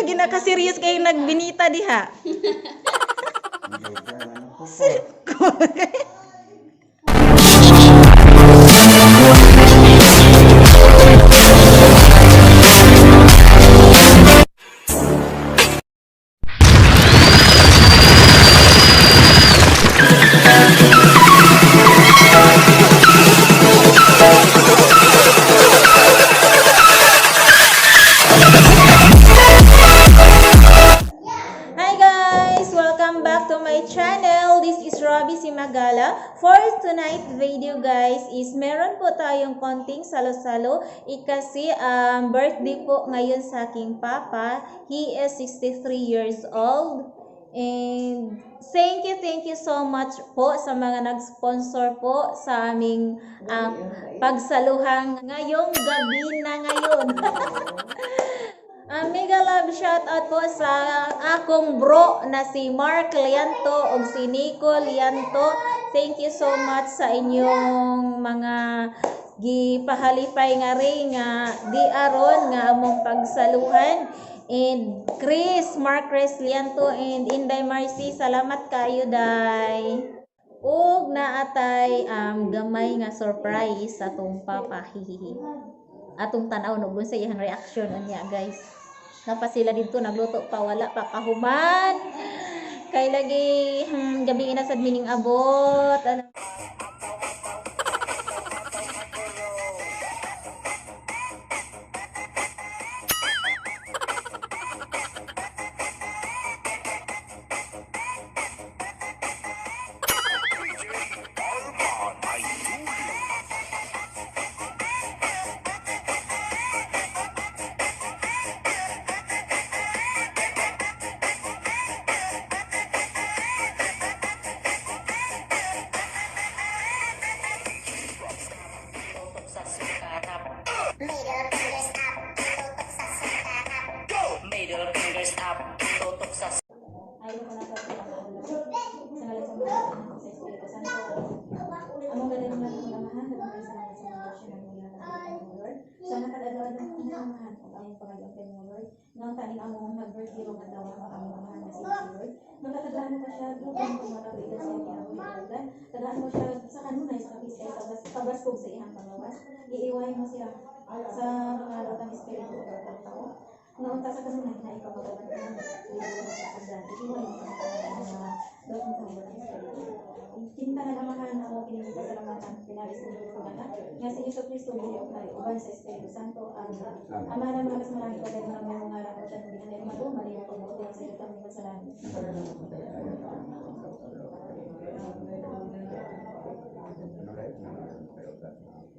Malagi na ka-serious kayo nagbinita diha. Hi guys! Welcome back to my channel. This is Robbie Cimagala. For tonight video, guys, is meron po tayong konting salo-salo. Kasi birthday po ngayon sa aking papa. He is 63 years old. And thank you so much po sa mga nag-sponsor po sa aming pagsaluhang ngayong gabi na ngayon. Mega love shout out po sa akong bro na si Mark Lianto ug si Nico Lianto. Thank you so much sa inyong mga gipahalipay nga rin nga di aron nga among pagsaluhan. And Chris, Mark Chris Lianto and Inday Marcy, salamat kayo, day. Ug naatay gamay nga surprise sa atong papa. Hihihi. Atong tanaw no sa iyang reaction unya, guys. Napa sila dito nagluto pa, wala pa kahuman. Kay lagi gabi ina sad mining abot. Ano? Tutok sa sukarap. Middle fingers up, tutok sa sukarap. Middle fingers up. Tutok sa Ayaw ko na sa sa ngalan sa mga anak sa Espiritu Santo. Among galing ng mga amahan, nagmamay sa mga sa mga siya ng mga ng Lord. Sa nakadalaw ng mga amahan, at among pangayong kay mga Lord. Nga ang taning among nag-birthday rong adlaw ang among amahan na si Lord. Magkatagaan mo pa siya, upang pumatawigan sa iyang kinabuhi. Tagaan mo siya sa kanunay sa kapiskay sa kabaskog sa iyang panglawas. Iiway mo siya sa mga lotang espiritu o lotang tao. Nga unta sa kanunay na ikaw magabantayan sa sagdan. Iiway mo sa mga lotang tao lotang espiritu. Kinta ng Amahan ako kining pasalamatan pinaris ng Diyos anak nga si Hesus Kristo buhi og hari uban sa Espiritu Santo. Amen. Ama na mga kasmarang ikaw dahil mga mga ngalan ko siya hindi na Maria pagbuot sa iyo kami sa langit.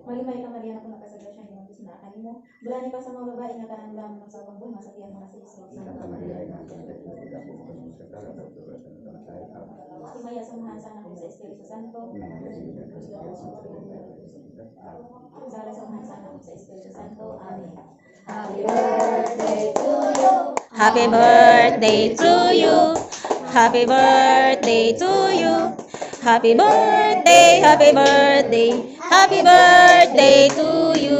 Malimay ka, Maria, na puno ka sa grasya, ang Diyos na kanimo. Bulani ka sa mga babae nga tanan lamang sa ubang buhay sa tiyan mga si Jesus. Himaya sa mga sa anak sa Espiritu Santo. Sala sa mga sa anak sa Espiritu Santo. Amen. Happy birthday to you. Happy birthday to you. Happy birthday to you. Happy birthday, happy birthday, happy birthday to you.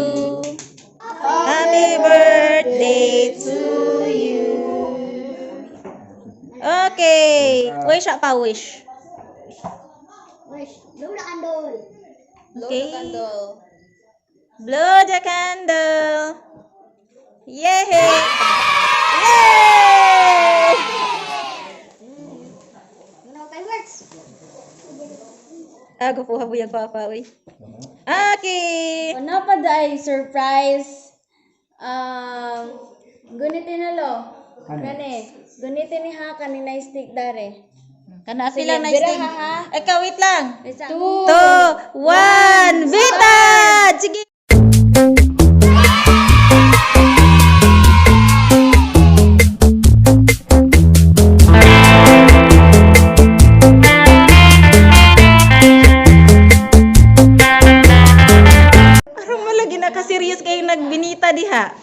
Happy birthday to you. Okay. Wish pa, wish. Wish, blow the candle. Okay. Blow the candle. Yay! Yay! Ano fireworks? Ako po habuyag papa, uy. Okay. Ano pa ay surprise. Gunitin na lo. Kani, gunitin ni ha kanina stick dare. Kana sila na bira stick. ha, ha. Ikaw, wait lang. Isa. Two. Two, one, Vita! Sige! Aron malagi na ka-serious kayo nagbinita diha.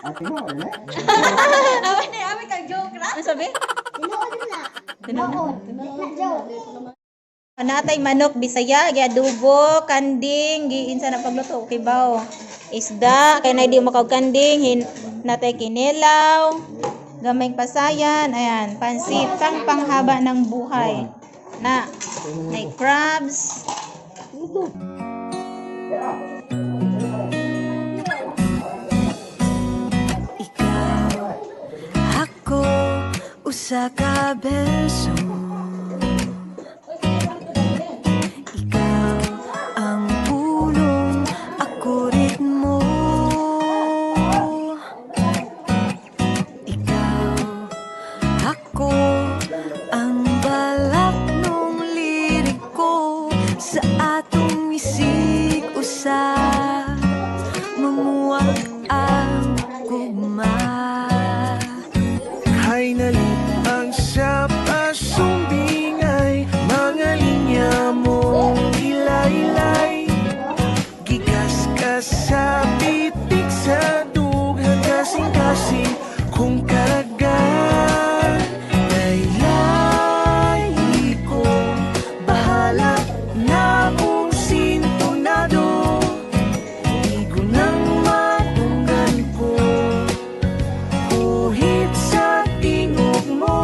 Ah, tinuod na. Awan na, awan kang joke ra. Ano sabi? Tinuod na. Tinuod. Na joke. Natay manok Bisaya, gi adobo, kanding, giinsa na pagluto kibaw. Isda, kay na di makaw kanding, hin, natay kinilaw, gamay pasayan, ayan, pansit, pang panghaba ng buhay. Na, may crabs. Ikaw, ako, usa ka beso. Ikaw ang pulong, ako ritmo. Ikaw, ako, ang balak nung liriko. Sa atong isig usa, mamuwag ang gugma. Hay nalipang sa pasumbingay, mga linya mong ilaylay. Gigas ka sa pitik sa dughan, kasing-kasing kung karagan. Laylay ko, bahala na kung sintonado. Di ko nang matunggan ko. Kuhit sa tingog mo,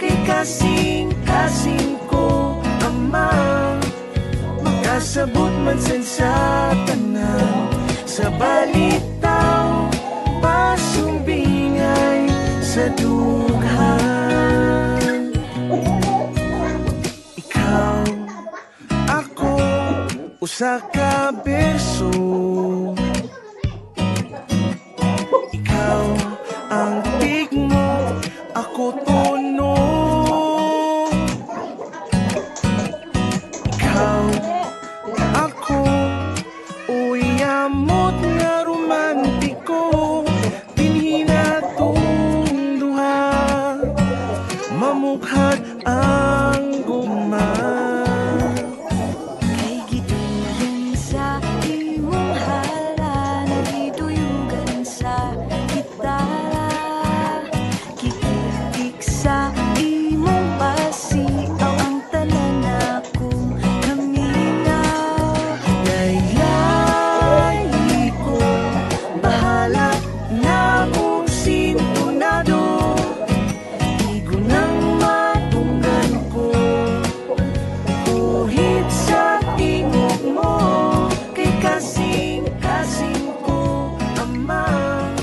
kay kasing-kasing ko amang makasabot man sa tanan. Sa balitaw, pasumbingay sa dughan. Ikaw, ako, usa ka berso. Ikaw ang tigmo, ako tono. Ikaw, ako, uyamot nga romantiko. Dinhi natong duha, mamukhag ang gugma. Kay gidulong sa imong hala, nagiduyugan sa gitara. Kikitik sa imong pasiaw ang tanan akong kaminaw. Laylay ko, bahala na kung sintonado. Di ko nang matunggan ko. Kuhit sa tingog mo, kay kasing-kasing ko amang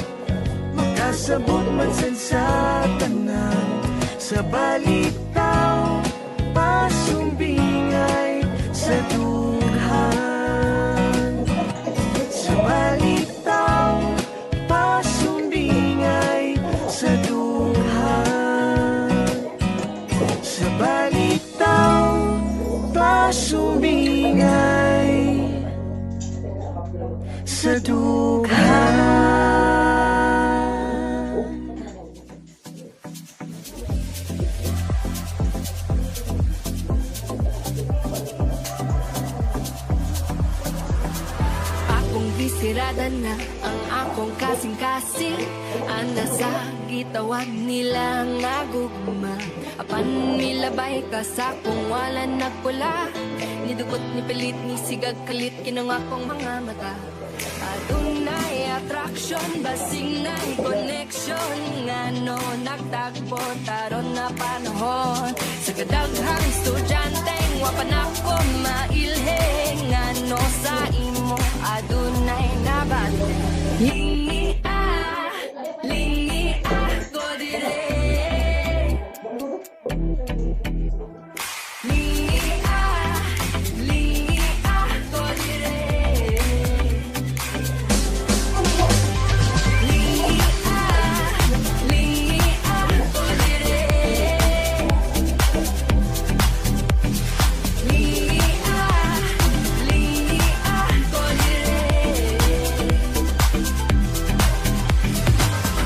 makasabot man sa tanan. Sa balitaw, pasumbingay sa dughan. Sa balitaw, pasumbingay sa dughan. Sa balitaw, pasumbingay sa dughan. Akong gisirada na ang akong kasing-kasing. Ana sa gitawag nila nga gugma. Apan nilabay ka sa kung wala nagpula. Nidukot ni pilit ni sigag kalit kinong akong mga mata. Adunay attraction basing na connection. Nga no nagtagpo taron na panahon. Sa kadaghang estudyante wa pa nako mailhe. Nga no sa imo adunay nabate. Lingi ah, lingi ah, ko dire. Lingi ah, lingi ah, ko dire. Lingi ah, lingi ah, ko dire. Lingi ah, lingi ah, ko dire.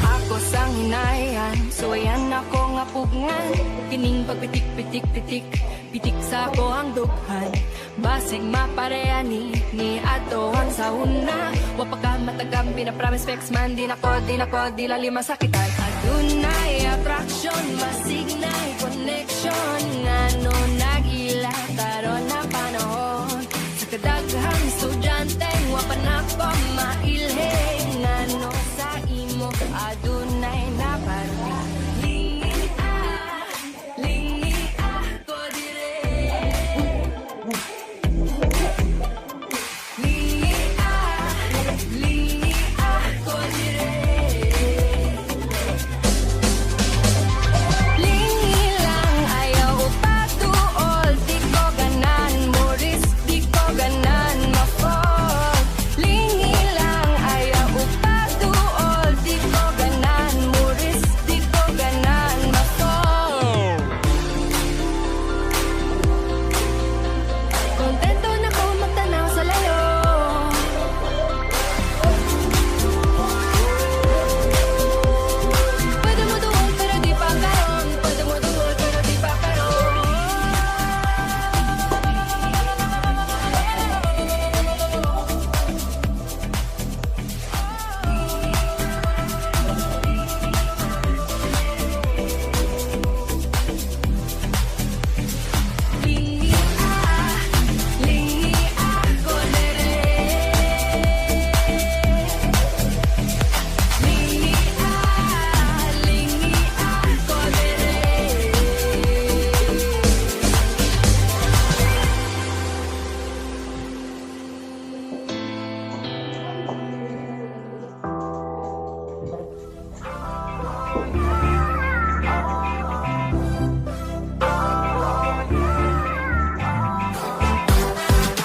Ako sang hinayan, suwayan ako nga mapugngan. Kining pagpitik pitik pitik pitik sa akoang dughan. Basig mapareha ni ato ang sauna. Wa pa ka matagam pinapromise specs man. Di nako, di nako, di lali masakitan. Adunay attraction, masignay connection. Ngano nag-ila karon na panahon. Sa kadaghang estudyante, wa pa nako mailhe. Ngano sa imo adunay naparte. Lingi ah, lingi ah, ko dire. Lingi ah, lingi ah, ko dire. Lingi lang ayaw upatuol. Di ko ganan mo risk, di ko ganan ma-fall. Lingi lang ayaw upatuol. Di ko ganan mo risk, di ko ganan ma-fall. Kontento na ko magtanaw sa layo. Pwede mo duol pero di pa karon. Pwede mo duol pero di pa karon. Lingi ah, lingi ah, ko dere. Lingi ah, lingi ah, ko dere.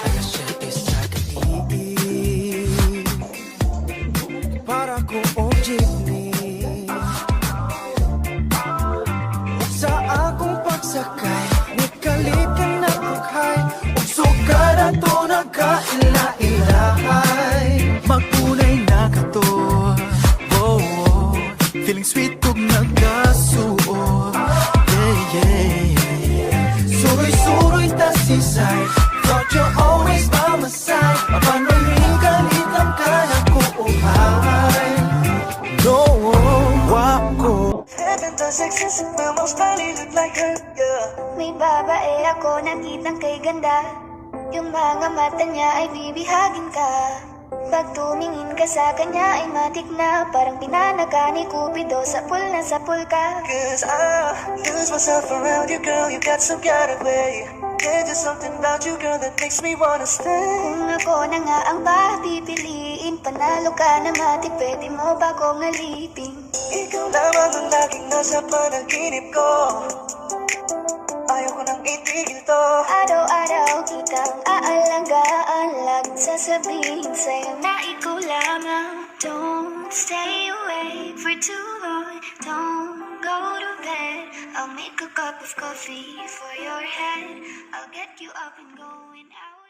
Alas 7 sa gabi, para ko og jeepney. Sa akong pagsakay, nikalit ka na bukhay. Ug sukad ato nagkaila-ilahay. Magpunay na kato, oh. Feeling sweet kog nagkasuot. Yeah. Suroy-suroy ta sisay. Thought you're always by my side. Mapanoy kalit lang ka na kuuhay. No, wa ko. Heaven does exist, will most likely look like her, yeah. May babae ako nakitang kay ganda. Yung mga mata niya ay bibihagin ka. Pag tumingin ka sa kanya ay matik na. Parang pinana ka ni Cupido, sapul na sapul ka. 'Cause I lose myself around you, girl. You got some kind of way. There's just something about you, girl, that makes me wanna stay. Kung ako na nga ang papipiliin, panalo ka na matik, pwede mo ba akong alipin? Ikaw lamang ang laging nasa panaginip ko. Ayaw ko nang itigil to. Araw-araw kitang aalagaan. Laging sasabihin sa'yo na ikaw lamang. Don't stay awake for too long. Don't go to bed. I'll make a cup of coffee for your head. I'll get you up and going out.